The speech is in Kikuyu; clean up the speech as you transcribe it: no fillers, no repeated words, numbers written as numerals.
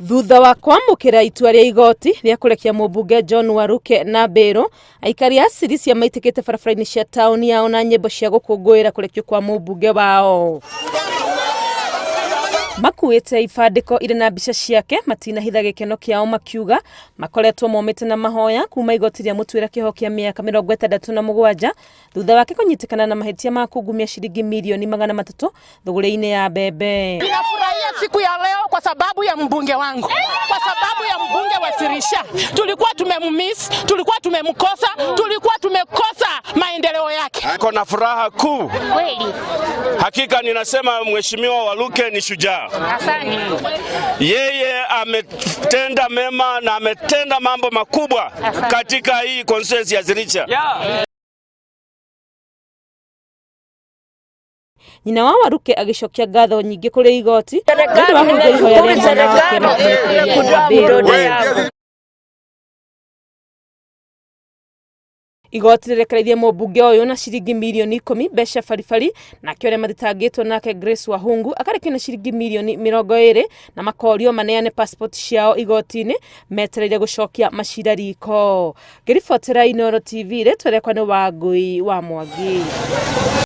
Thutha wa kwamũkĩra itua rĩa igoti rĩa kũrekia mũmbunge John Waruke na mbĩrũ, aikari a Sirisia maitĩkĩte barabara-inĩ cia taũni yao na nyĩmbo cia gũkũngũĩra kũrekio kwa mũmbunge wao. Makuĩte ibandĩko irĩ na mbica ciake matinahitha gĩkeno kĩao makiuga makoretwo momĩte na mahoya kuma igoti rĩa mũtuĩra kĩoho kĩa mĩaka 67 thutha wake kũnyitĩkana na mahĩtia ma kungumia ciringi mirioni 300 thũgũrĩ-inĩ ya mbembe. Ninafurahia siku ya leo kwa sababu ya mbunge wangu, kwa sababu ya mbunge wa Sirisia. Tulikuwa tumemmiss, tulikuwa tumemkosa, tulikuwa tumekosa maendeleo yake. Niko na furaha kuu Kweli. Hakika ninasema Mheshimiwa Waluke ni shujaa. Asante. Yeye ametenda mema na ametenda mambo makubwa katika hii constituency ya Sirisia. Nyina wa Waruke agĩcokia ngatho nyingĩ kũrĩ igoti nĩ ũndũ wa kũigua ihoya rĩa mwana wake na kũmũrekereria na mbĩrũ. Igoti rĩrekereirie mũmbunge ũyũ na ciringi mirioni 10 mbeca baribari, nake ũrĩa mathitangĩtwo nake Grace Wahungu akarekio na ciringi mirioni 20 na makorio maneane passport ciao igoti-inĩ metereire gũcokia macira riko. Ngĩribotera Inooro TV, rĩtwa rĩakwa nĩ Wangũi wa Mwangi.